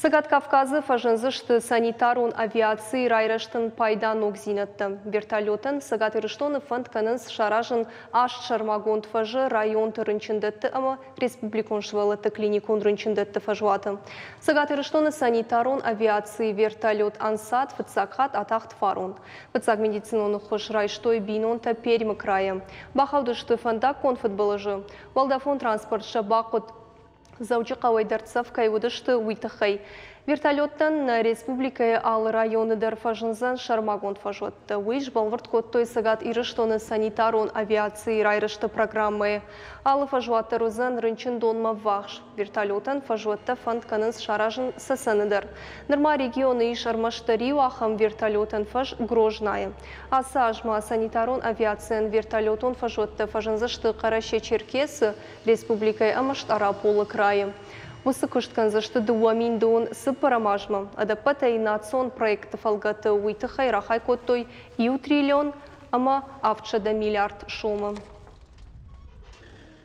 Цӕгат Кавказы фӕзындзысты санитарон авиацийы райрӕзтӕн пайда ногдзинӕдтӕ. Вертолетӕн Цӕгат Ирыстоны фӕнд кӕнынц саразын аст сӕрмагонд фӕзы районты рынчындӕтты ӕмӕ республикон сывӕллӕтты клиникон рынчындӕтты фӕзуаты. Цӕгат Ирыстоны санитарон авиацийы вертолет «Ансат» фыццаг хатт атахт фарон. Фыццаг медицинон ӕххуыс райстой бинонтӕ Пермы крайы. Бахаудысты фӕндаггон фыдбылызы. Уӕлдӕфон транспорт сӕ бахъуыд Дзӕуджыхъӕуӕй дӕрддзӕф кӕй уыдысты, уый тыххӕй. Вертолеттӕн нӕ республикӕйы алы районы дӕр фӕзындзӕн сӕрмагонд фӕзуӕттӕ. Уый сбӕлвырд кодтой Цӕгат Ирыстоны санитарон авиацийы райрӕзты программӕйы. Алы фӕзуат дӕр уыдзӕн рынчындонмӕ ввахс. Вертолетӕн фӕзуӕттӕ фӕнд кӕнынц саразын Цӕцӕны дӕр. Нырма регионы ис ӕрмӕстдӕр иу ахӕм вертолетӕн фӕз Грознайы. Ацы аз ма санитарон авиацийӕн вертолетон фӕзуӕттӕ фӕзындзысты Хъӕрӕсе-Черкесы, республикӕйы ӕмӕ Стъараполы крайы. Уыцы куыст кӕндзысты 2000 дон цыппӕрӕм азмӕ. Ӕдӕппӕтӕй национ проекты фӕлгӕты уый тыххӕй рахай кодтой иу триллион ӕмӕ 700 миллиард сомы.